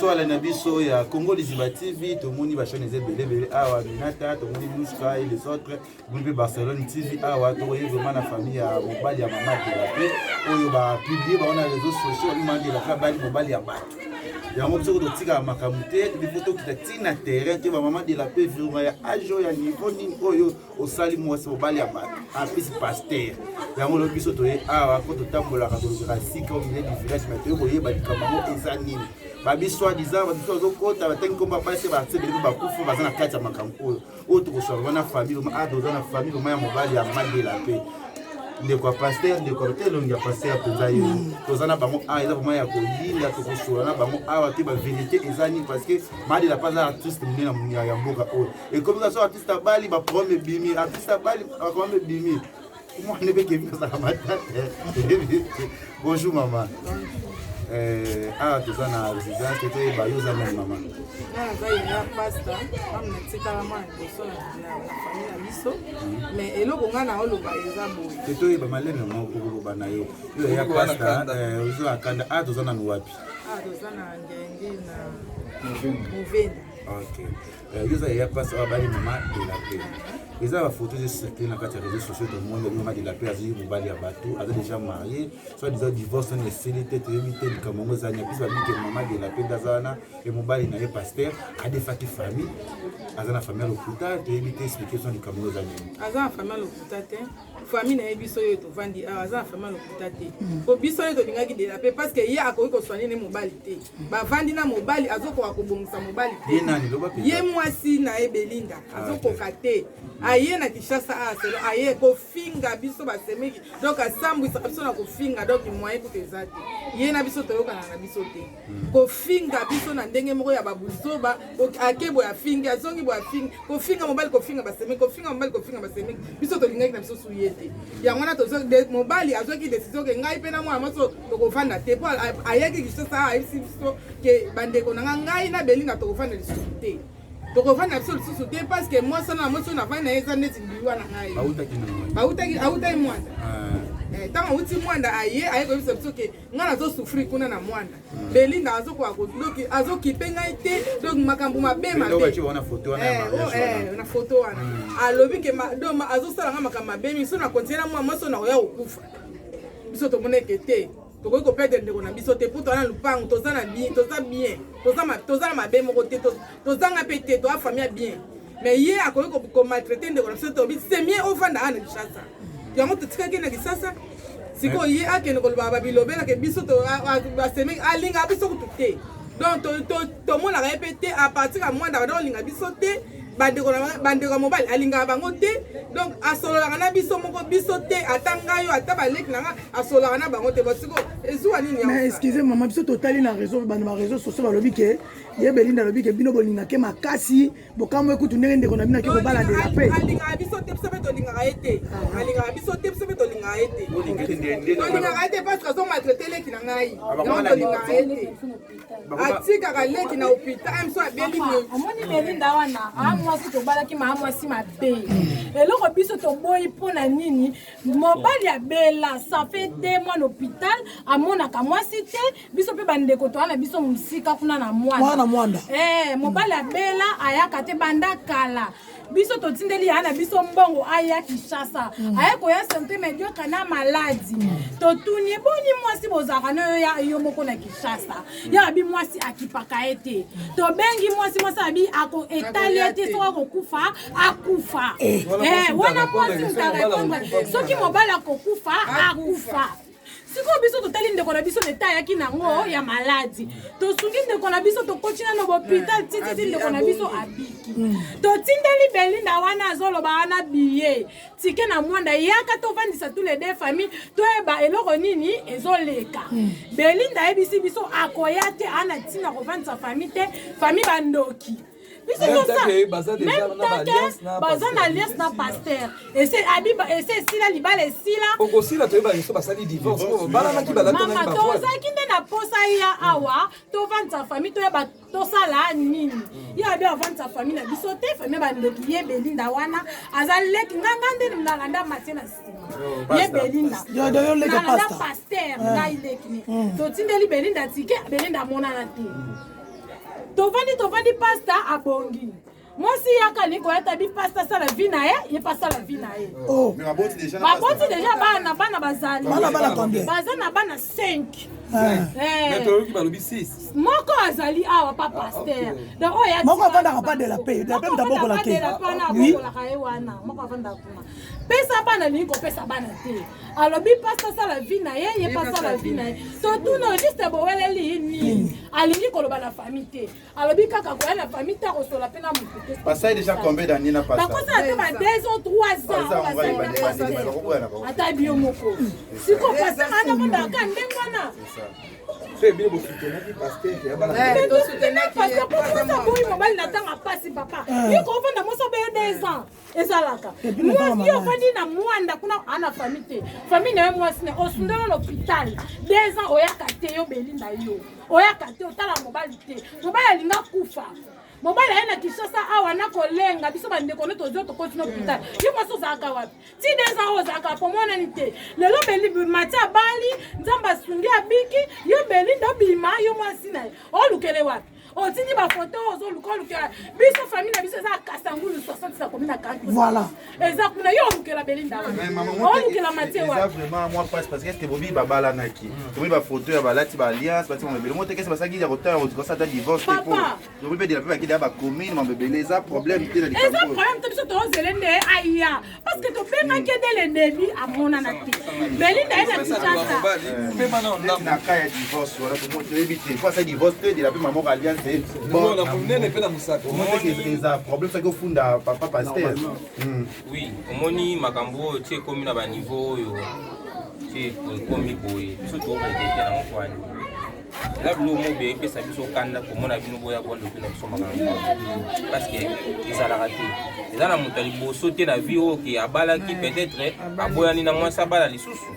Swala na biso ya Congo Liziba TV, tomoni ba chaîne eza ebele ebele awa Minata, tomoni Nuska et les autres, tomoni mpe Barcelone TV awa, tokoye vraiment na famille ya mobali ya mama de la paix oyo ba publier bango na réseaux sociaux, mama de la paix abali mobali ya bato. Yango biso totikaka makambo te, il faut tokita ti na terrain te ba mama de la paix vraiment ya âge oyo ya niveau nini oyo osali mwasi mobali ya bato en plus pasteur yango olobi biso toye awa ko totambolaka tolukaka sika au milieu du village mais toye koyeba likambo yango eza nini babi soit disant bato mosusu bazokota batangi nkombo basi baartiste ebele mpe bakufa baza na kati ya makambo oyo oyo tokoswaka wana famille vraimen ah toza na famille vraimen ya mobali ya madela mpe ndeko ya paster ndeko ya te elongi ya paster mpenza ye toza na bango awa eza vraimen ya koyinda tokosola na bango awa te baverité eza nini parce que madela mpe aza artiste monene ya mboka oyo ekomi kaka so artiste abali ba problème ebimi artiste abali ba problème ebimi mwana mpe kevin azalaka matata bonjour mama eh, awa toza na résidence toyeba yo oza nani mama nga naza yaya pasta mame natikala mwana liboso na famille na biso hmm. mais eloko ngai naoloba eza boye te toyeba maleme moko okoloba na yo yo yaya pasta eh, ozo akanda awa toza nanu wapi awa toza na ngenge na movenda ok Eh, yo oza yaya pasi oyo abali mama de la paix eza bafoto ezo circule na kati ya réseau sociaux tomoni abi mama de la paix azwi mobali ya bato aza déjà marié soit disant divorce nani esili te toyebi te likambo yango ezali na biso babi ke mama de la paix nde aza wana e mobali na ye pasteur adefaki famille aza na famille ya lokuta toyebi te explike so likambo yango eza nini aza na famille ya lokuta te famille na ye biso oyo tovandi awa aza na famille ya lokuta te po biso oyo tolingaki de la paix parce que ye akoki koswane ne mobali te bavandi na mobali azokoka kobongisa mobali te ye mwasi na ye belinda ah, azokoka te aye na kinshasa awa selo aye kofinga biso basemeki donc asambwisaka biso na kofinga donc moyen kutu eza te ye na biso toyokana na biso te hmm. kofinga biso na ndenge moko ya babuzoba ake boye afingi azongi boye afingi kofinga mobali kofinga basemeki kofinga mobali kofinga basemeki biso tolingaki na biso su ye te yango wana mobali azwaki desizio ke ngai mpe na mwana mwasi tokovanda te mpo ayaki kinshasa ayebisi biso ke bandeko na nga ngai na belinda tokovanda lisusu te tokovanda biso lisusu te parce que mwasi wana na mwasi oyo navandi na ye eza neti liwa na ngai autaki autaki mwanda ntango eh, auti mwanda aye aye koyebisa biso ke ngai nazo souffrir kuna na mwanda hmm. belinda azokoka donc azokipe ngai te donc makambo mabe mabe eh, oh, eh, na foto wana hmm. alobi ke donc azosala ngai makambo mabe mingi so na continue na mwa mwasi oyo nakoya kokufa biso tomoneke te tokoki koperdre ndeko na biso te mpo toza na lupango toza na bien toza bien toza na mabe moko te tozanga mpe te toza famille ya bien mais ye akoki komaltraite ndeko na biso tobi c'est mieux ovanda awa na kinshasa yango totikaki na kisasa sikoyo ye akende koloba babilobela ke biso baseme alingaka biso kutu te donc tomonaka ye mpe te a partir ya mwanda banda kolinga biso te bandeko ya mobali alingaka bango te donc asololaka na biso moko biso te ata ngai oyo ata baleki na nga asololaka na bango te basiko ezuwa nini mais excuse mama biso totali na réseau bana ba réseau sociaux balobi ke ye belinda alobi ke bino bolingake makasi bokamwe kutu ndenge ndeko na bino ake kobala de la paix alingaka biso te biso mpe tolingaka ye te ah. alingaka biso te biso mpe tolingaka ye te tolingaka ye te parce que azo maltraite leki na ngai yango tolingaka ye te atikaka leki na hôpital biso abeli omoni belinda wana a mwasi tobalaki maa mwasi mabe eloko biso toboyi mpo na nini mobali abela ça fait deux mois na hôpital amonaka mwasi te biso mpe bandeko toa na biso mosika kuna na mwana mwanda eh, mobali abela ayaka te banda kala biso totindeli ya na biso mbongo aya kinshasa mm. aye koya sante mediocre na maladi mm. totuni eboni mwasi bozalaka na yo yo moko na kinshasa mm. ye abi mwasi akipaka ye te tobengi mwasi mwasi abi ako etali ye te soki akokufa akufa eh. Eh, wana mwasi moto arepondre soki mobali akokufa akufa sikoyo biso totali ndeko na biso leta ayaki nango ya maladi tosungi ndeko na biso tokoti nano bopital tititi ndeko na biso abiki mm. totindeli belinda wana azoloba wana biye tike na mwanda yaka tovandisa tous les deux famille toyeba eloko nini ezoleka mm. belinda ayebisi biso akoya te ana ntina kovandisa famille te famille bandoki biso baza na alliance na pasteur ese ese esila libala esila okosila toyeba biso basali divorce balanaki balatana tozalaki nde na posa ya awa tovandisa famille toyeba tosala nini ye abi avandisa famille na biso te famille bandoki ye belinda wana aza leki nga nga nde nalanda matie na nsima ye belinda nalanda paster ngai leki ne totindeli belinda tike belinda amonana te. Tovandi tovandi, pasta abongi. Mwasi yaka alingi koyata bi pasta asala vie na ye, ye mpe asala vie na ye. Oh. Mais baboti déjà na Baboti déjà bana, bana bazali. Bana, bana combien? Baza na bana 5. Ah. Mais toyoki balobi 6. Moko azali awa pa pasteur. Donc oyo ya Moko avandaka pa de la paix, de la paix moto abokola te. De la paix wana Oui. abokolaka ye wana, moko avandaka kuna. Pesa bana, alingi kopesa bana te. Alobi pasta asala vie na ye, ye mpe asala vie na ye. Totuna juste boweleli nini? Alingi koloba na famille te. Alobi kaka koya na famille te, akosola mpe na motu te. Basali déjà combien d'années na pasta? Bakosala te ba 2 ans, 3 ans. Eza ngo ebandeli, ebandeli, bakoboya na bango. Ata bio moko siko pasteur wana fandaka ndenge wana. So ebile bosutenaki pasteur ya bana. Eh, tosoutenaki ye. Pasteur po mwasi aboyi mobali na ntango apasi papa, ye kovanda mwasi obeyo 2 ans ezalaka. Et puis, na ntango Mwasi yo malade. ofandi na mwanda kuna, ana famille te, famille na ye mwasi na osundela na hôpital 2 ans, oyaka te. Yo Belinda, yo oyaka te, otala mobali te. Mobali alinga kufa, mobali aye na Kinshasa awa na kolenga biso bandeko no tozwi tokoti na hôpital. Yo mwasi ozalaka wapi ti 2 ans oyo? Ozalaka pomonani te. Lelo beli mati abali, Nzambe asungi, abiki. Yo Belinda obima, yo mwasi na ye olukele wapi? Otindi bafoto, ozoluka olukela biso. Famille na biso eza Kasangulu 60 na komi na 40. Voilà. Eza kuna, yo olukela Belinda wapi? Mais maman, moi, Olukela Matie eza wapi? vraiment mwa passe parce que est-ce que bobi babalanaki, tomoni bafoto ya balati baalliance, bati mambo ebele mo te. Kese basalaki ya kotala kosala ata divorce te po Papa. tobi mpe dela mpe bakende ya bacommune, mambo ebele, eza problème te na Eza likambo oyo. problème te. Biso tozele nde aya parce que tobengaki ye dès le début, amonana te. Belinda ye na Kinshasa. Mpe bana na Neti ndambo. na cas ya divorce wana, toyebi te po asali divorce te, dela mpe mamoko alliance. Bon, na monene mpe na mosaka. Omoni eza problème soki ofunda papa pasteur. Oui, omoni makambo oyo ti ekomi na baniveau oyo, ti ekomi boye, biso toregretter nango kwani eza biloko mo boye epesa biso kanda komona bino boya bwandoki na biso makambo oyo, parce que ezalaka te. Eza na moto ya liboso te na vie oyo ke abalaki, peut-être aboyani na mwasi, abala lisusu.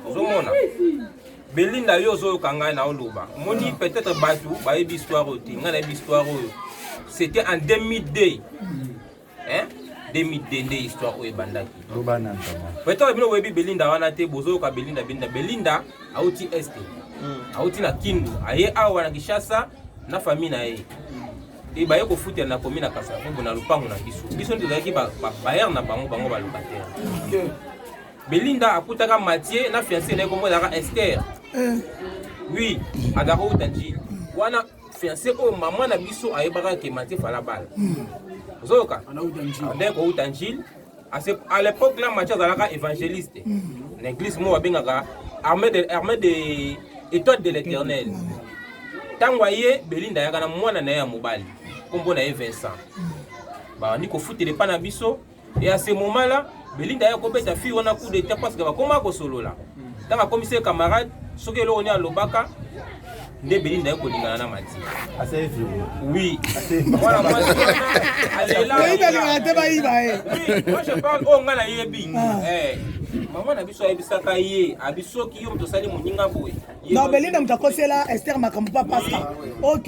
Ozomona Belinda, yo ozoyoka ngai na oloba, omoni peut-être bato bayebi histoire oyo te. Ngai nayebi histoire oyo, c'était en 2002, hein? 2002 nde histoire oyo ebandaki. Loba na ntama. Peut-être bino boyebi Belinda wana te. Bozoyoka Belinda, Belinda, Belinda auti Este, auti na Kindu, aye awa na Kinshasa na famille na ye e baye kofutela na komi na Kasavubu na lopango na biso. Biso nde tozalaki bailleur na bango, bango balocataire. Belinda akutaka Mathieu na fiancé na ye, kombo ezalaka Ester. Oui, azalaka kouta Njili wana. Fiancé oyo mama na biso ayebaka ke Mathieu fala bala, ozoyoka ndenge kouta Njili. À l'époque là, Mathieu azalaka évangéliste na église moko babengaka armée de Étoile de l'Éternel. Ntango aye, Belinda ayaka na mwana na ye ya mobali, nkombo na ye Vincent. Babandi kofutela epa na biso. Et à ce moment là, Belinda aya kobeta fille wana coup d'état parce que bakoma kosolola. Ntango akomisi ye camarade, soki eloko nini alobaka nde Belinda aye kolingana na Mati. Asali viro. Oui, mwana mwasi wana alela. Belinda alingaka te bayiba ye. Oui, moi je parle oyo ngai nayebi. Eh, mama na biso ayebisaka ye abi soki yo moto osali moninga boye Non, Belinda moto akosela Ester makambo pa pasta, ok.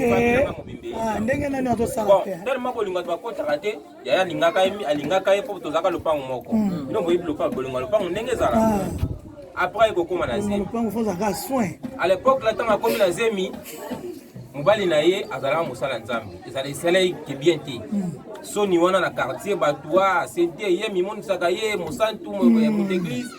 Ah, ndenge nani azosala Bon, te. tellement kolinga bato bakotaka te. Yaya alingaka ye, alingaka ye mpo tozalaka lopango moko. Bino boyebi lopango, bolinga lopango ndenge ezalaka. Après ekokóma na zemi. Lopango fo ozalaka soin. À l'époque la, ntango akomi na zemi, mobali na ye azalaka mosala Nzambe, ezala esalaki bien te. Soni wana na quartier, bato a sente ye mimonisaka ye mosantu moto église.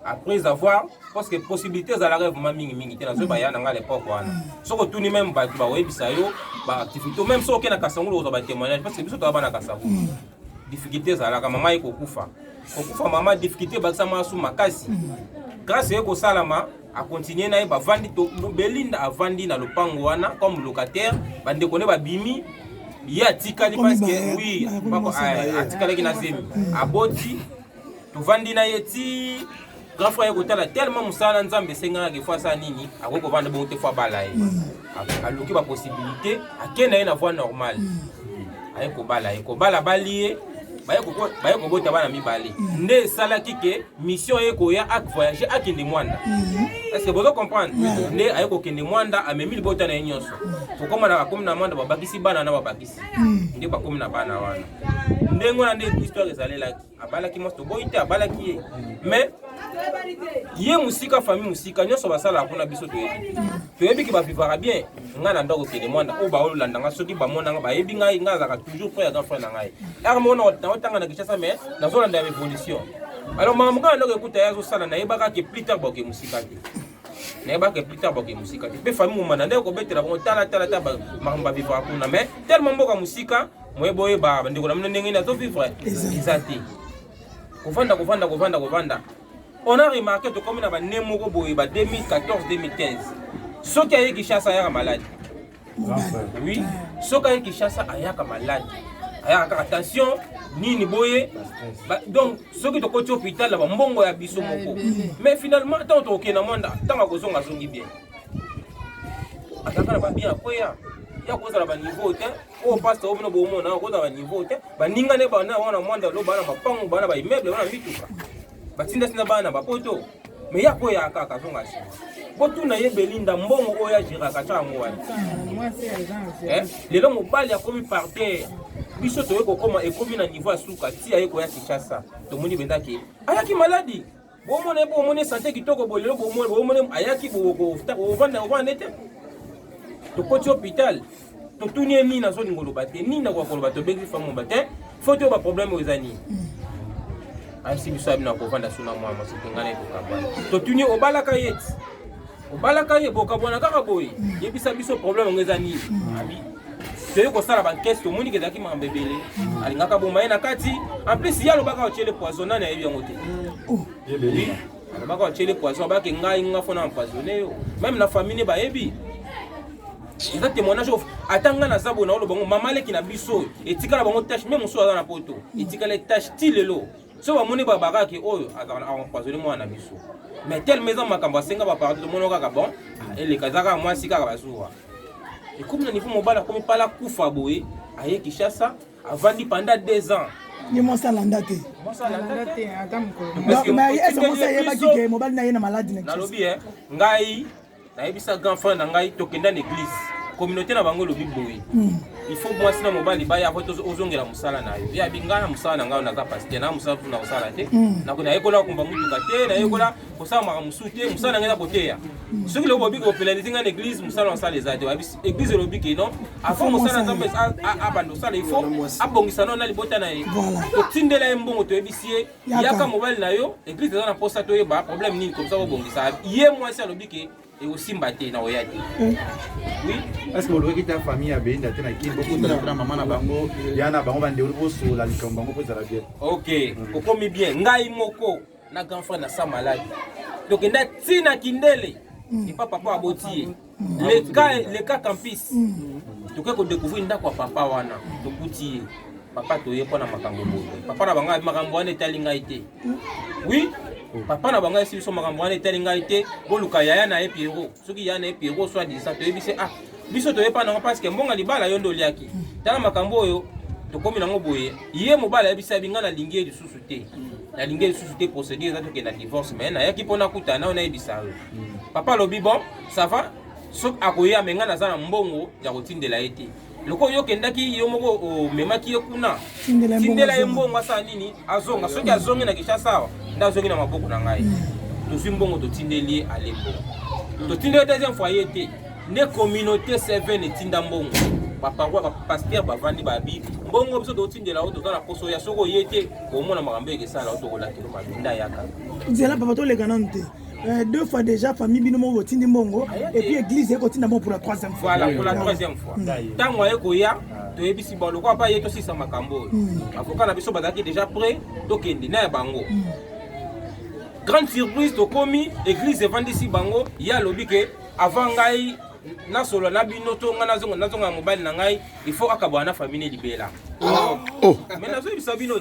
Après avoir, parce que possibilité ezalaka vraiment mingimingi te, nazoyeba ya na ngai à l'époque wana, soki otuni même bato bakoyebisa yo baactivité, même soki okei na Kasangulu kozwa batémoignage, parce que biso toza bana Kasangulu. Difficulté ezalaka, mama ye kokufa, kokufa mama, difficulté ebakisama su makasi. Grâce ye kosalama, akontinue na ye, bavandi. Belinda avandi na lopango wana comme locataire. Bandeko ne babimi, ye atikali parce que oui, atikalaki na zemi, aboti. Tovandi na ye ti grand frère ye kotala tellement mosala na Nzambe esengaka faut asala nini, akoki kovanda bongo te, faut abala ye. Aluki bapossibilité, ake na ye na voie normale, aye kobala ye, kobala bali ye, baye kobota bana mibale. Nde esalaki ke mission ye koya voyage, akende Mwanda. Est ce que bozo comprendre? Nde aye kokende Mwanda, amemi libota na ye nyonso. Kokoma na akomi na Mwanda, babakisi bana na babakisi, nde bakomi na bana wana. Ndenge wana nde histoire ezalelaki. Abalaki mwasi, toboyi te, abalaki ye, mais Ye mosika, famille mosika, nyonso basalaka kuna, biso toyebi. Toyebi ke bavivaka bien. Ngai na ndako okende mwana oyo baolanda nga, soki bamona nga, bayebi ngai. Ngai azalaka toujours frère ya grand frère na ngai. Ere moko naotanga na Kinshasa, mais nazolanda ya évolution. Alors makambo kaka ndako ekuta ye azosala, nayebaka ke plus tard baoke mosika te, nayebaka plus tard baoke mosika te. Mpe famille momana ndenge kobetela bango, tala tala tala makambo bavivaka kuna, mais tellement mboka mosika, moyeba oyeba bandeko na bino ndenge nini azovivre eza te. Kovanda, kovanda, kovanda, kovanda, on a remarqué tokomi na bane moko boye ba 2014, 2015. Soki aye Kinshasa, ayaka malade. Oui, soki aye Kinshasa, ayaka malade, ayaka kaka tension nini boye. Donc soki tokoti hôpital na bambongo ya biso moko, mais finalement ntango tokokende na Mwanda, ntango akozonga, azongi bien, azalaka na babien. Akweya ya kozala baniveau te oyo pasteur oyo bino bomona, kozala baniveau te. Baninga ne bana wana Mwanda lo, bana mapango, bana baimmeuble, bana mituka, batindatinda bana bapoto, mais ya koya kaka azonga nsima. Botuna ye Belinda, mbongo oyo agiraka tia yango wana. Lelo mobali akomi par terre. Biso toye kokoma, ekomi na niveau ya suka ti aye koya Kinshasa, tomoni bendaki ayaki maladi. Bomona ye, bomoni santé kitoko boye. Lelo bomoni ayaki ovanda ovanda te. Tokoti hôpital, totuni ye nini azolinga oloba te, nini nakoka koloba. Tobengi famoba te, fo te oyo baproblème oyo eza nini. Ayebisi biso abi na kovanda so na mwa mwasi te, ngai na ekokabwana. Totuni, obalaka ye ti obalaka ye, bokabwana kaka boye, yebisa biso problème yango eza nini. Abi toye kosala bankese, tomoni ke ezalaki makambo ebele, alingaka boma ye na kati. En plus ye alobaka otiele poison, nani ayebi yango te? Oui, alobaka otiele poison, abaki ngai nga fona empoisonne yo. Même na famille ne bayebi, eza témoignage oyo ata ngai naza boye naoloba ngo. Mama leki na biso oyo etikala bango tache, même mosusu aza na poto, etikala tache ti lelo. So bamoni babakaki oyo azalaka empoisonne mwana na biso, mais tellement eza makambo asenga bapardon, tomoni kaka bon, eleka, eza kaka mwasi kaka bazuwa. Ekomi na niveau mobali akomi pala kufa boye, aye Kinshasa, avandi pendant 2 ans. Ye mwasi alanda te? Mwasi alanda te. Mais ese mwasi ayebaki ke mobali na ye na maladi na? Nalobi e ngai nayebisa grand frère na ngai, tokenda na église, communauté na bango elobi boye: il faut mwasi na mobali baya po ozongela mosala na yo. Ye abi ngai na mosala na ngai, naza pasteur, na mosala mpona kosala te, nayekola kokumba mutuka te, nayekola kosala makambo mosusu te, mosala na ngai eza koteya. Soki lelo bobi kopénaliser ngai na église, mosala osala eza te. Église elobi ke non, avant mosala Nzambe abanda osala, il faut abongisa nano na libota na ye. Totindela ye mbongo, toyebisi ye: yaka, mobali na yo, église eza na mposa toyeba problème nini, comme ça kobongisa. Ye mwasi alobi ke ekosimba te, na oya te. Oui. Est ce que bolobaki ta famille ya Belinda te na Kini, bokutana mpe na mama na bango, ya na bango, bandeko, bosola likambo bango mpo ezala bien? Ok, okomi bien. Ngai moko na grand frère na sa maladi, tokenda ntina Kindele epa papa aboti ye, leka campus, toke kodécouvrir ndako ya papa wana, tokuti ye. Papa, toye mpo na makambo boye. Papa na bango, makambo wana etali ngai te. Oui, papa na bango ayesi biso, makambo wana etali ngai te, boluka yaya na ye Piero. Soki yaya na ye Piero soit disant, toyebisi: ah, biso toyepa nango parce que mbongo libala yo nde oliaki. Tala makambo oyo tokomi nango boye. Ye mobali ayebisi abi: ngai nalingi ye lisusu te, nalingi ye lisusu te, procédure eza, tokende na divorce, mais nayaki mpo nakutana nayo, nayebisa yo. Papa alobi: bon, ça va, soki akoya, mais ngai naza na mbongo ya kotindela ye te. Loko yo okendaki, yo moko omemaki ye kuna, tindela ye mbongo asala nini, azonga. Soki azongi na Kinshasa awa, nde azongi na maboko na ngai. Tozwi mbongo, totindeli ye, ale mbongo totindeli deuxième fois ye te. Nde communauté 7 etinda mbongo, baparoi, bapasteur bavandi, babi mbongo biso totindela oyo, toza na poso ya soki oye te, omona makambo ekesala oyo, tokolakela mabe nde ayaka. Nzela papa, toleka nanu te. Deux fois déjà famille bino moko botindi mbongo et puis église ekotinda mbongo pour la troisième fois. Voilà, pour la troisième fois, ntango aye koya, toyebisi bon, lokola mpa ye, tosisa makambo oyo. Avocat na biso bazalaki déjà prêt, tokende na ya bango. Grande surprise, tokomi église, evandisi bango, ye alobi ke avant ngai nasolola na bino to ngai nazonga ya mobali na ngai, il faut akabwana na famille ne libela. Mais nazoyebisa bino,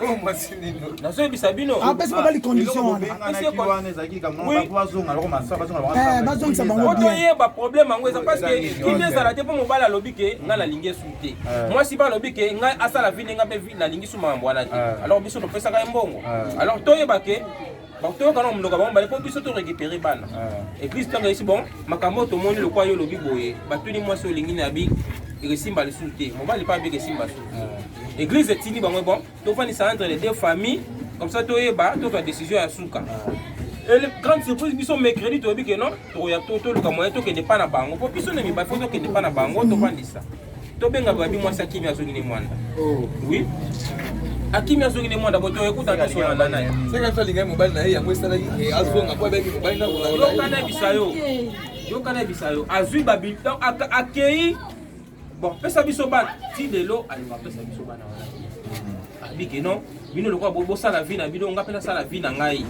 nazoyebisa bino. Apesi mobali condition wana. Bazongisa bango. Toyeba problème yango eza parce que kimi ezala te, mpo mobali alobi ke ngai nalingi esu te, mwasi mpe alobi ke ngai asala vie ndenge mpe nalingi su makambo wana te. Alors biso topesaka ye mbongo, alors toyeba ke toyoka na monoko bango bale mpo biso torécupérer bana. Église ntango esi bon, makambo oyo tomoni lokwa yo olobi boye, batuni mwasi olingi na bi ekesimba lisusu te, mobali mpe abiki esimba lisusu te. Église etindi bango: bon, tofandisa entre les deux familles, comme ça toyeba, tozwa décision ya suka. Et le grande surprise, biso mercredi toyebi ke non, tokoya toluka moyen tokende pa na bango. Po biso na mibali faut tokende pa na bango tovandisa. Tobenga babi mwasi akimi azongi ne mwanda. Oui. Akimi azongi ne mwanda bo toyekuta nyonso na nani. Seka so alingaki mobali na ye yango esalaki ke azonga po abeki mobali na kolanda. Yoka na bisa yo. Yoka na bisa yo. Azwi babi donc akei. Bon, pesa biso bana ti lelo alinga pesa biso bana wana. Abike non, bino lokola bosala vie na bino, nga mpe nasala vie na ngai.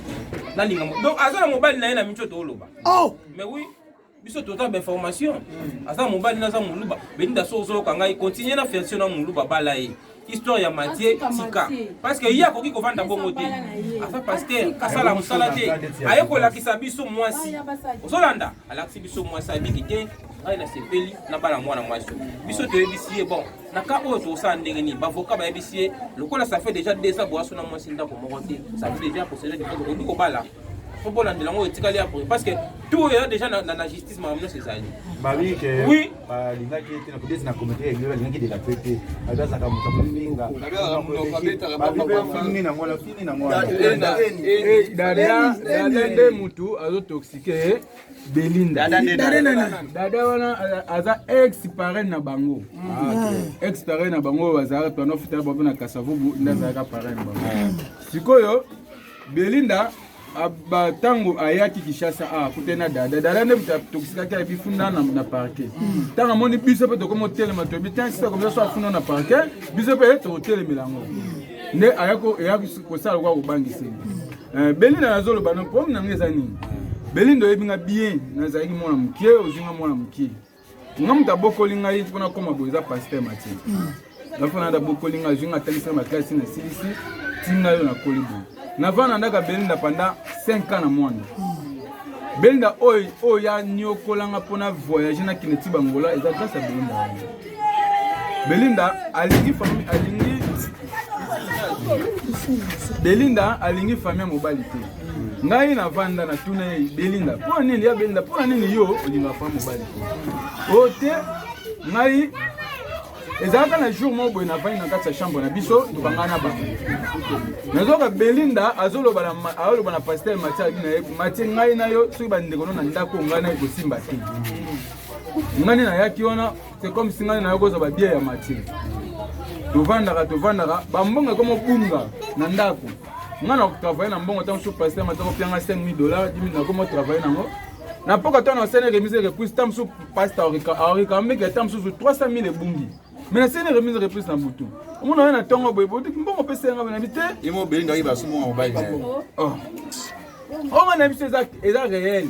Nalinga donc aza na mobali na ye na miso tooloba. Oh! Mais oui, biso tota ba information. Aza mobali na aza moluba. Belinda so ozoyoka ngai, continue na fiancé na moluba bala ye. Histoire ya Mathieu tika. Parce que ye akoki kovanda bongo te. Aza pasteur, asala mosala te. Aye kolakisa biso mwasi. Ozolanda, alakisi biso mwasi abiki te. Ngai nasepeli na bana mwana mwasi. Biso toyebisi ye bon, na cas oyo tosala ndenge nini? Bavoka bayebisi ye lokola ça fait déjà 2 ans boaso na mwasi ndako moko te. Ça fait déjà procédure de okoki kobala. Faut bolandela yango etikali après parce que tout eza déjà na justice makambo nyonso ezali. Babi ke oui balingaki te na kobeti na comité ya église balingaki de la paix te. Babi azalaka moto akofinga. Babi pe fini nango la fini nango. Dada dada nde mutu azotoxike Belinda. Dada wana aza ex parrain na bango. Ex parrain na bango bazalaka tono futala bango na Kasavubu nde azalaka parrain na bango. Sikoyo Belinda ntango ayaki Kinshasa akutani na dada. Dada nde moto atokisikaki ayebi funda na parquet. Ntango amoni biso mpe tokomi otelema toyebi te sisa komisa so afunda na parquet biso mpe tokotelemela yango. Nde ayaki kosala lokola kobangisa ye. Belinda nazoloba no problème na ngai eza nini? Belinda oyebi nga bien, nazalaki mwana mokie, ozwi nga mwana mokie. Nga moto abokoli ngai mpona koma boye eza pasteur Mathieu. Nafona nda bokoli nga azwi nga atangisaka baklasi na silisi ti ngai oyo nakoli boye. Navanda ndaka Belinda pendant 5 ans na mwana. Belinda oyo oyo ya niokolanga mpona voyage nakende ti bangola eza grâce à Belinda wana. Belinda alingi famille alingi Belinda alingi famille ya mobali te. Ngai navanda natuna ye Belinda mpona nini ya Belinda mpona nini yo olinga famille mobali te? O te ngai ezalaka na jour moko boye navandi na kati ya chambre na biso tokanga na bango. Nazoka Belinda azoloba na azoloba na pasteur Mathieu abi na ye Mathieu ngai na yo soki bandeko no na ndako ngai na ye kosimba te. Ngai nde nayaki wana c'est comme si ngai na yo kozwa babie ya Mathieu. Tovandaka tovandaka bambongo ekoma obunga na ndako. Ngai na travaille na mbongo ntango mosusu pasteur Mathieu akopianga 5000 dollars 10000 nakoma travaille nango. Na mpoka ntango nasali remise reprise ntango mosusu pasteur arekameke ntango mosusu 300 000 ebungi. Mais nasali remise reprise na butu. Omona ye na ntongo boye boye mbongo opesa yanga na bi te. Ye mo Belinda oyebi asumu mobali na ye. Oh. Oyo na biso eza réel.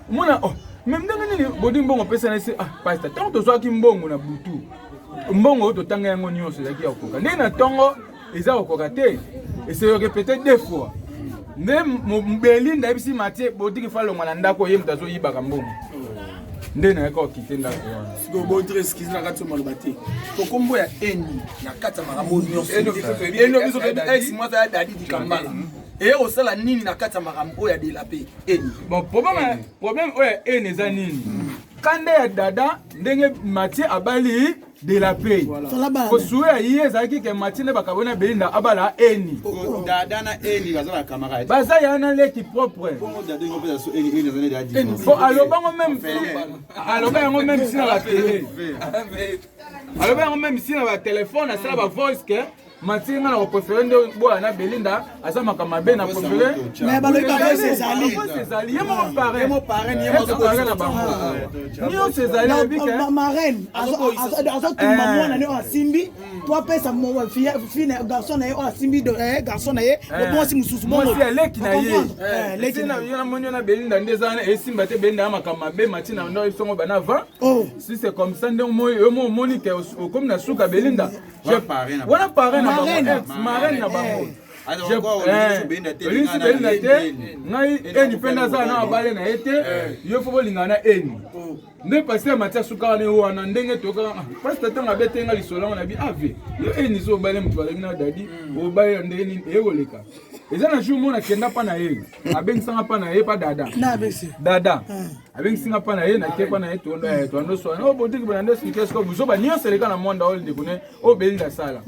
Omona oh mais ndenge nini bodi mbongo opesa na se ah pasteur ntango tozwaki mbongo na butu mbongo oyo totanga yango nyonso ezalaki ya kokoka ndenge na ntongo eza kokoka te ese répété deux fois nde Belinda ayebisi Mathieu bodiki fa longwa na ndako ye moto azoyibaka mbongo nde nayaka okite ndako wana. Sikoyo bontre excuse na kati ya maloba te po kombo ya eni na kati ya makambo nyonso eno biso toyebi ex mwasi ya Dadi Dikambala eye kosala nini na kati ya makambo oyo ya delape eni. Bon problème oyo ya eni eza nini? Kanda ya dada ndenge Mathieu abali de la paix. Kosuwe ya ye ezalaki ke Mathieu nde bakabona Belinda abala eni. Dada na eni baza ba camarade. Baza ya na leki propre. Bongo dada ngo pesa so eni eni azali dadi. Bon alobango même aloba yango même si na ba télé. Aloba yango même si na ba téléphone asala ba voice ke Mathieu nga na kopréféré nde boya na Belinda aza makambo mabe na préféré. Mais balobi ba voice ezali. Voice ezali ye moko parrain. Ye moko parrain, ye moko parrain na bango. Nyonso ezali oyebi ke marraine azotumba mwana ne oyo asimbi to apesa fille garçon na ye oyo asimbi garçon na ye mwasi mosusu mwasi ya leki na ye. Leki na yo namoni yo na Belinda nde eza wana esimba te Belinda ya makambo mabe Mathieu na ndo esongo bana avant. Si c'est comme ça nde yo mo omoni ke okomi na suka Belinda. Wana parrain na bango, ex marraine na bango. Olingisi Belinda te, ngai eni mpe naza na abale na ye te, yo fo bolingana na eni. Nde pasteur Mathieu asuka wana wana ndenge tokaka pasteur ntango abete nga lisolo yango na bi ave yo eni so obale moto bazalaki na dadi obale na ndenge nini ekoleka. Eza na jour moko nakenda mpa na ye abengisanga mpa na ye mpa dada dada abengisinga mpa na ye nake mpa na ye toando swana oyo botiki bona nde explike sikoyo buzoba nyonso eleka na mwanda oyo ndeko ne oyo Belinda asala.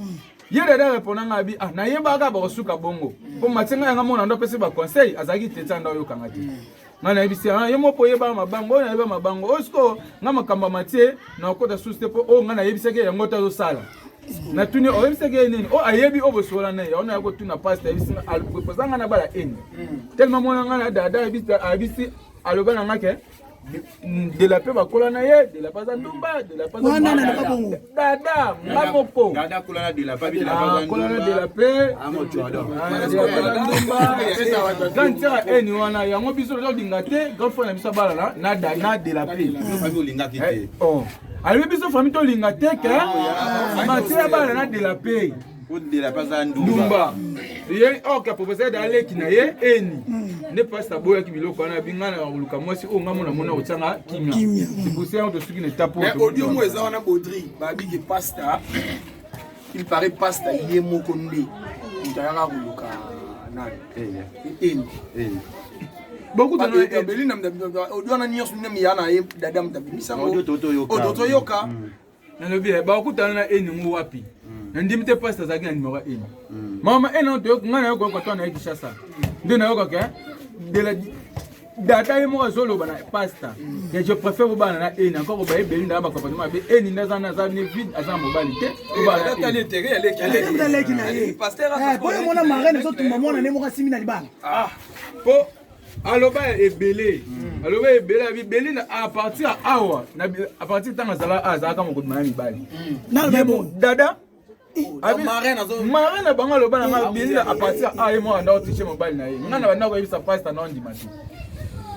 Ye dada répondre nga abi ah nayebaka bakosuka bongo mpo matie ngai yanga mona ndo apesi baconseil azalaki tetia nda oyokanga te. Ngai nayebisi ah ye moko oyebaka mabango oyo nayeba mabango oyo sikoyo ngai makambo ya matie nakokota susu te mpo oyo ngai nayebisaki ye yango te azosala. Natuni oyebisaki ye nini oyo ayebi oyo bosola na ye yango naya kotuna pasta ayebisi nga aproposa ngai nabala eni tellement mona ngai na dada ayebisi aloba na ngai ke de la paix bakola na ye de la paix aza ndumba de la paix Wana na loba bongo. Dada nga moko Dada kola na de la paix, de la paix aza kola na de la paix. Ah, mo tu adore. Ah, de la paix aza ndumba. Grande sœur ya eni wana yango biso tozolinga te grande frère na biso abalana na da na de la paix. Bino famille olingaki te. Oh. Alobi biso famille tolinga te ke Mathieu abalana na de la paix. Po de la paix aza ndumba. Ndumba. Ye or ka professeur da leki na ye eni. Nde pasteur aboyaki biloko wana abi ngai na koluka mwasi oyo ngai mona mona kotianga kimia. Kimia. C'est pour ça yango tosuki na étape oyo. Mais audio mo eza wana Baudry, babi ke pasta il paraît pasta ye moko nde moto ayaka koluka nani eni. Beaucoup de Belinda audio wana nyonso nde ya na ye dada moto abimisa yango. Audio totoyoka. Oyo totoyoka. Nalobi eh, bakutana na eni ngo wapi? Nandimi te pasteur azalaki na numero ya eni. Mama eni wana toyoka ngai nayoka yoka to na ye Kinshasa. Nde nayoka ke de la dada ye moko azoloba na pasta ke je préfère kobana na eni encore koba ye Belinda na bakomportement mabe eni nde aza na aza ne vide aza na mobali te kobana na Dada eni. intérêt aleki Ata leki na ye. Pasteur Eh, po ye mona marraine azotumba mwana ne moko asimi na libala. Po aloba ebele aloba ebele abi Belinda à partir ya awa na à partir ntango azala azalaka mokobima na mibali Naloba ye bongo. dada Abi- Marraine azo- marraine na bango aloba na nga Belinda à partir ya awa ye moko anda otriche mobali na ye nga na banda koyebisa pasta na ondima te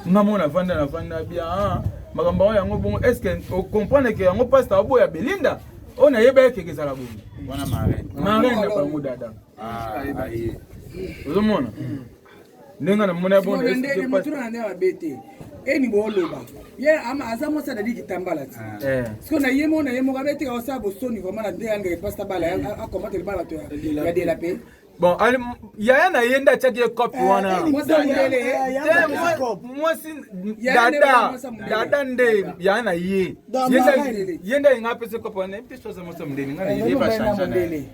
nga moko navanda navanda bia ah, makambo yango yango bongo est ce que ocomprendre ke yango pasta oboya Belinda oyo nayeba ye keke ezala bongo Wana marraine. marraine na bango dada Ah, aye. ozomona ndenge namona bongo Sikoyo nde motuna na nde mabe te eni booloba ye ama aza mwasi adadi kitambala ti sikoyo na ye moko na ye moko abetika osala bosoni vraiment na nde yangeke mpasi abala akomate libala to ya dela pe bon yaya na ye nde atiaki ye cope wana mwasi ya mondele Te, mwasi Yaya nde dada mwasi ya mondele. dada nde yaya na ye Da Ye nde- marraine. ye nde alinga apesa cope wana ye mpe so aza mwasi ya mondele nga na ye Ye ba changer na ye.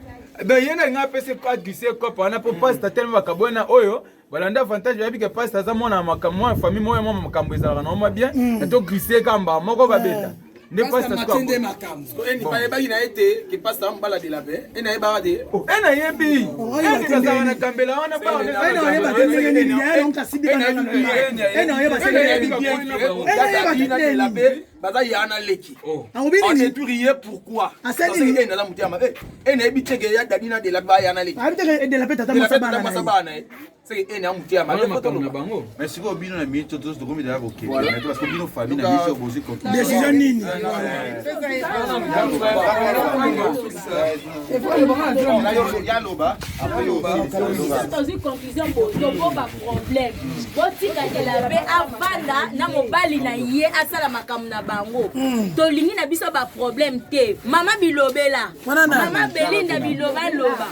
donc ye nde alinga apesa aglisse cope wana mpo pasta telema bakabwana oyo balanda avantage bayebi ke pasta aza mwana ya makambo mwana famille moko ya mwa makambo ezalaka na mwa bien na to glisse kamba moko babeta nde pasta pasta matie nde makambo Eni bayebaki na ye te ke pasta amobala de la paix eni ayebaka te. e nayebi Oyeba eni te bazalaka na ndenge. kambela wana Ene oyeba te ndenge nini yaya donc asibi bana na libala. Ene oyeba te ndenge nini. Ene oyeba te de la ndenge nini. paix baza ya na leki. Akobi On nini? détruit ye pourquoi? Asali Parce que nini? eni aza moto ya mabe. Eni ayebi te ke ya dadi na de la paix baya na leki. Ayebi te ke de la paix tata De la mwasi paix abana tata na mwasi ye. abana na ye. C'est que eni amoto ya mabe. wana makambo na bango Mais sikoyo bino na minute tozo tokomi deja kokende. Mais parce que bino famille na biso bozwi conclusion. Décision nini? Yaloba, après yo biso tozwi conclusion bozo baproblème botika delape avanda na mobali na ye asala makambo na bango tolingi na biso baproblème te mama bilobela Wana nani? mama belinda bilobaloba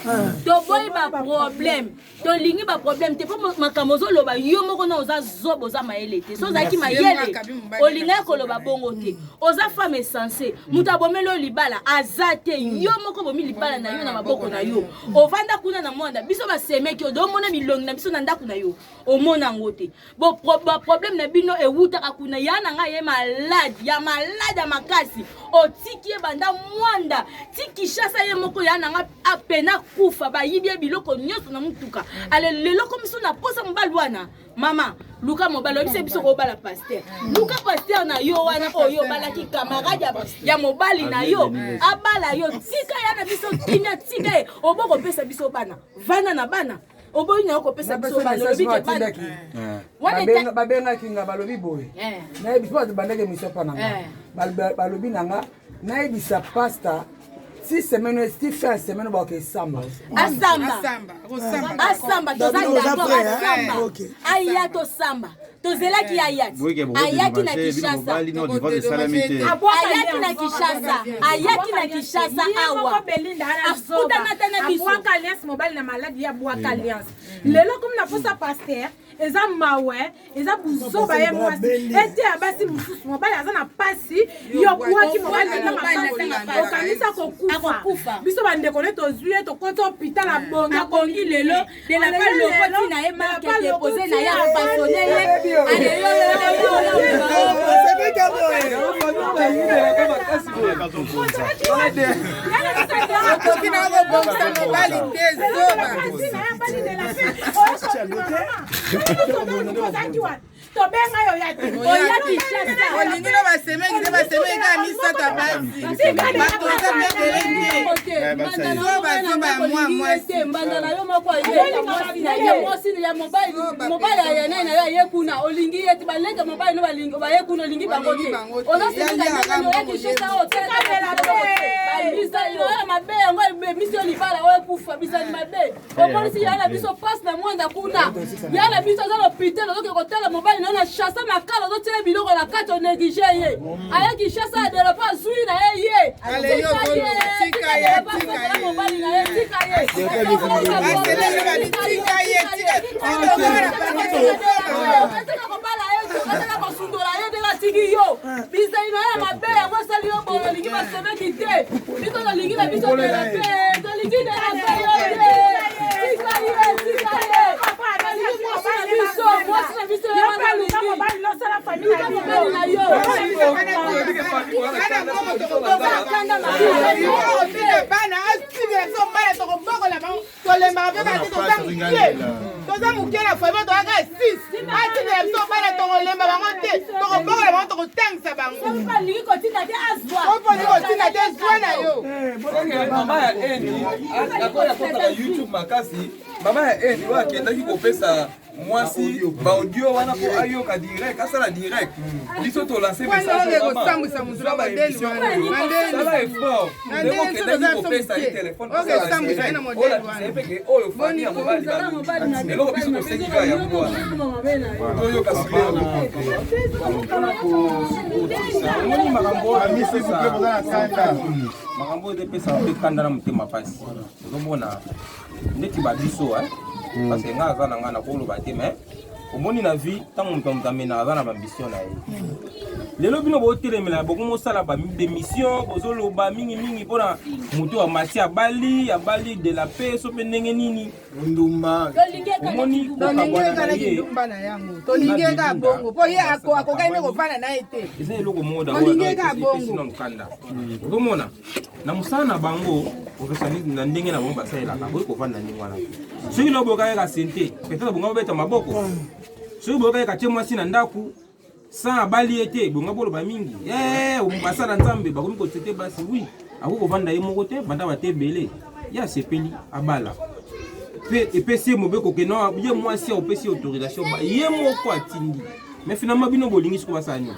toboyi baproblème tolingi baproblème te mpo makambo ozoloba yo moko na oza zoba oza mayele te so ozalaki mayele olingaki koloba bongo te oza femme esense moto abomeli oyo libala aza te yo moko bomi libala na yo na maboko na yo ovanda kuna na mwanda biso basemeki oyo omona bilongi na biso na ndako na yo omona yango te baproblème na bino ewutaka kuna ya na ngai ye malade ya malade ya makasi otiki ye banda mwanda ti Kinshasa ye moko ya na ngai apena kufa bayibi ye biloko nyonso na mutuka ale lelo komi so na posa mobali wana mama luka mobali oyebisa biso kobala paster luka paster na yo wana oyo obalaki camarade ya mobali na yo abala yo tika ya na biso kimia tika ye obokopesa biso bana vanda na bana oboyi na yo kopesa biso bana olobi ke bana wana Babengaki nga balobi boye nayebisa po bandaki émission mpa na nga balobi na nga nayebisa pasta si semaine si fin ya semaine baoke esamba asamba asamba toza d'accord asamba aya tosamba tozelaki ayati ayaki na Kinshasa ayaki na Kinshasa ayaki na Kinshasa awa akutana ta na biso abwaka alliance mobali na maladi ye abwaka alliance lelo komi na posa paster. Eza mawe, eza buzoba ye mwasi. Ete ya basi mosusu mobali aza na pasi, yo bwaki mobali na makasi, okanisa kokufa. Biso bandeko ne tozwi ye tokoti hôpital abongi abongi lelo de la pa lokoti na ye marque depose na ye apasone ye Okoki na kobongisa mobali te zoba. Tobenga yo ya te. Oya Kinshasa. Olingi na basemeki te, basemeki kaka misato ya basi. Bato oza mebele te. Zoba zoba ya mwa mwasi. Mbanda na yo moko aye mwasi na ye mwasi ya mobali mobali ya nani na yo aye kuna olingi ye te baleka mobali no balingi baye kuna olingi bango te oza semeka ndenge oya Kinshasa oyo bizali oyo mabe yango ebebisi yo libala oyo ekufa bizali mabe omonisi ya na biso pasi na mwanda kuna ya na biso aza lopital ozoke kotala mobali na yo na chasse makala ozotiela biloko na kati onéglige ye aye Kinshasa adelope azwi na ye ye Tika ye, tika ye. Mobali na ye tika ye Tika ye, tika ye. Tika kobala ye tika kosundola ye ndenge atiki yo bizali na ye ya mabe yango esali yo boye olingi basemeki te biso tolingi na biso tela te tolingi tela te yo te tika ye tika ye tolingi mwasi na biso mwasi na biso ye wana olingi luka mobali na yo Bana atikela biso bana tokobokola bango tolembaka mpe bana te toza moke toza moke na famille toyaka 6 atikela biso bana tokolemba bango te tokobokola bango tokotangisa bango alingi kotinda te azwa olingi kotinda te zwa na yo Mama ya Eni akoya kotala YouTube makasi. Mama ya Eni oyo akendaki kopesa mwasi baaudio wana mpo ayoka direct asala direct biso tolance message kosambwisa motu na modele wana sala effort ndenge okendaki kopesa ye telefone olakisa ye peke oyo fami ya mobali balobi eloko biso tosengi kaka yango wana toyoka Omoni makambo oyo makambo oyo epesaka mpe kanda na motema mpasi ozomona ndeti babiso parce que nga aza na nga nakoloba te mais omoni na vie ntango moto moto amenaka aza na baambition na ye lelo bino botelemela bokomosala bademission bozoloba mingimingi mpona moto amati abali abali de la paix so mpe ndenge nini ndumba omoni kokabwana na ye ndumba na yango tolingi ye kaka bongo mpo ye akokaki nde kovanda na ye te eza eloko moko Tolingi ye kaka daepesi bongo. na mokanda ozomona na mosala na bango professionnalisme na ndenge na bango basalelaka boyi kovanda ndenge wana te soki na boyoka kaka sente peut-être bonga bobeta maboko soki boyoka kaka tie mwasi na ndako sans abali ye te bonga boloba mingi basala nzambe bakomi kotete basi wi akoki kovanda ye moko te banda bate ebele ye asepeli abala mpe epesi ye mobeko ke non ye mwasi opesi ye autorisation ye moko atindi mais finalement bino bolingi siko basala nini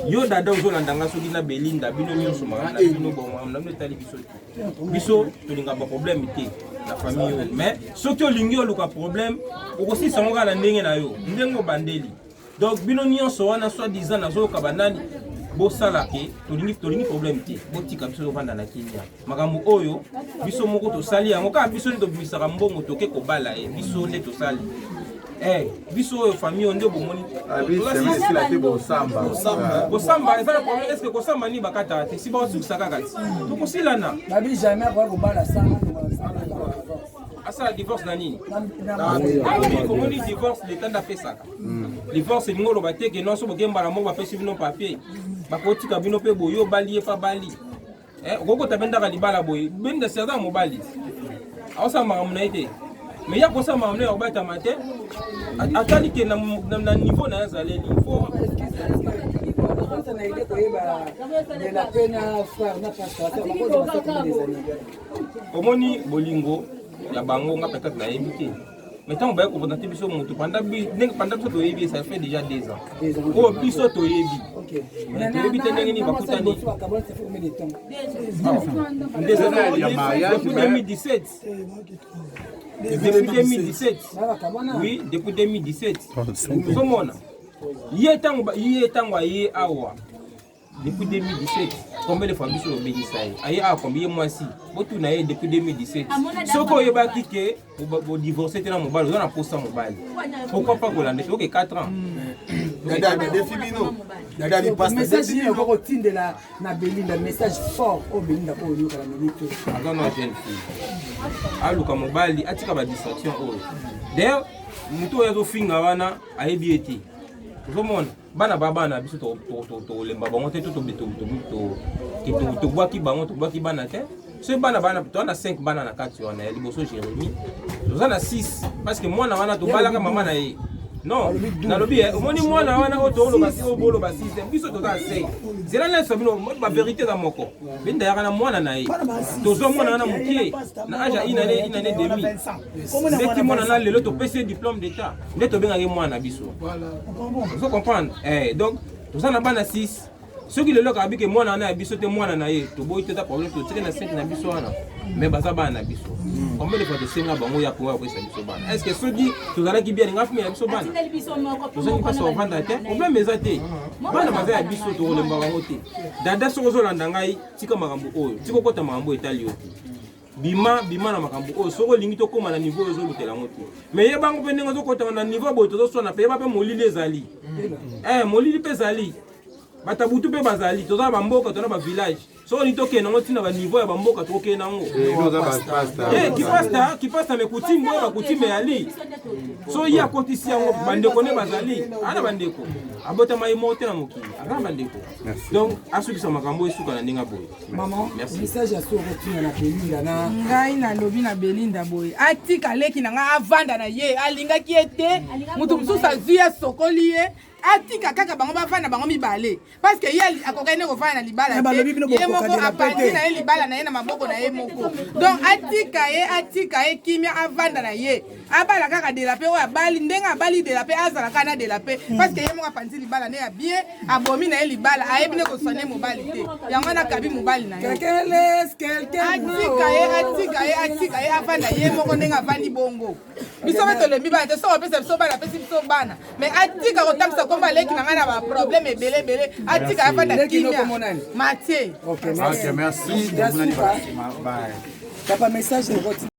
yo dada ozolanda nga soki na belinda bino nyonso makambo na bino bon makambo na bino etali biso te biso tolinga baproblème te na famille oyo mais soki olingi oluka problème okosilisa yango kaka na ndenge na yo ndenge obandeli donc bino nyonso wana soit disant nazoyoka banani bosala ke tolingi tolingi problème te botika biso tovanda na kimia makambo oyo biso moko tosali yango kaka biso nde tobimisaka mbongo toke kobala ye biso nde tosali biso oyo famille oyo nde bomoni kosamba eza na problème est ce que kosamba nini bakataka te si baosukisa kaka ti tokosilana babi jamais akoya kobala sans asala divorce na nini omoni divorce leta nde apesaka divorce elingi oloba te ke nyonso boke mbala moko bapesi bino papier bakotika bino mpe boye obali ye mpe abali okokota mpe ndaka libala boye benda certain mobali aosala makambo na ye te mais ya kosala makambo na ye akobatama te atali ke na niveau na ye azaleli fo omoni bolingo ya bango nga peut-être nayebi te mais ntango baye kopresente biso motu panda biso toyebi ça fait déjà 2 ans oyo biso toyebi mais toyebi te ndenge nini bakutani depuis 2017 depuis 2017 oui depuis 2017 ozomona ye ntango aye awa depuis 2017. Combien de fois biso tobengisa ye aye awa kombi ye mwasi botuna ye depuis 2017 soki oyebaki ke bodivorce te na mobali oza na posa mobali pourquoi pas kolanda te oke 4 ans. Dada defi bino dada bipasta. Message nini okoki kotindela na Belinda, message fort oyo Belinda oyo oyoka na minute? Aza na jeune fille, aluka mobali, atika badistraction oyo. D'ailleurs motu oyo azofinga wana ayebi ye te. Ozomona bana ba bana biso tokolemba bango te, tobwaki bango, tobwaki bana te. Soki bana bana toza na 5 bana na kati wana ya liboso Jérémie, toza na 6 parce que mwana wana tobalaka mama na ye. Non, nalobi omoni mwana wana oyo tooloba si oyo boloba 6, biso toza na 5. Nzela nyonso bino bavérité eza moko. Benda yaka na mwana na ye, tozwa mwana wana mokie na age ya une année, une année demi. Ndeti mwana na lelo topesi ye diplôme d'état, nde tobengaki mwana na biso. Ozo comprendre? Donc toza na bana 6. Soki lelo akabi ke mwana wana ya biso te, mwana na ye toboyi te, eza problème. Totike na 5 na biso wana, mais baza bana na biso. Combien de fois tosenga bango ya kongo ya kopesa biso bana? Est ce que soki tozalaki bien nga fumi ya biso bana tozangi mpasi kovanda te? Problème eza te, bana baza ya biso, tokolemba bango te. Dada, soki ozolanda ngai, tika makambo oyo, tika okota makambo oyo etali yo te. Bima, bima na makambo oyo. Soki olingi tokóma na niveau oyo ozolukela yango te, mais yebango mpe ndenge ozokotaka na niveau boye, tozoswana mpe yeba mpe molili ezali, molili mpe ezali, bato ya butu mpe bazali. Toza na bamboka, toza na bavillage. Soki olingi tokende yango ntina baniveau ya bamboka, tokokende yango. Kipasta, kipasta, me kutimbe oyo bakutimbe yali so ye akotisi yango, bandeko nde bazali ana bandeko, abotama ye moko te na mokili, aza na bandeko. Donc asukisa makambo esuka na ndenge boye. Maman, message ya soko tina na Belinda na ngai. Nalobi na Belinda boye: atika leki na ngai avanda na ye. Alingaki ye te, moto mosusu azwi ye, asokoli ye. Atika kaka bango bavanda bango mibale, parce que ye akokaki nde kovanda na libala te. Ye moko apanzi na ye libala na ye na maboko na ye moko. Donc atika ye, atika ye kimia, avanda na ye, abala kaka Dela mpe oyo abali ndenge abali Dela mpe azala kaka na Dela mpe, parce que ye moko apanzi libala nde ya bien, abomi na ye libala, ayebi nde koswane mobali te. Yango wana akabi mobali na ye. Atika ye, atika ye, atika ye avanda ye moko ndenge avandi bongo. Biso mpe tolembi bana te. Soki apesa biso bana, apesi biso bana, mais atika kotambisa komba leki na ngai na baproblème ebele ebele. Atika, avanda kimia. Matie. Ok, merci. Papa, message.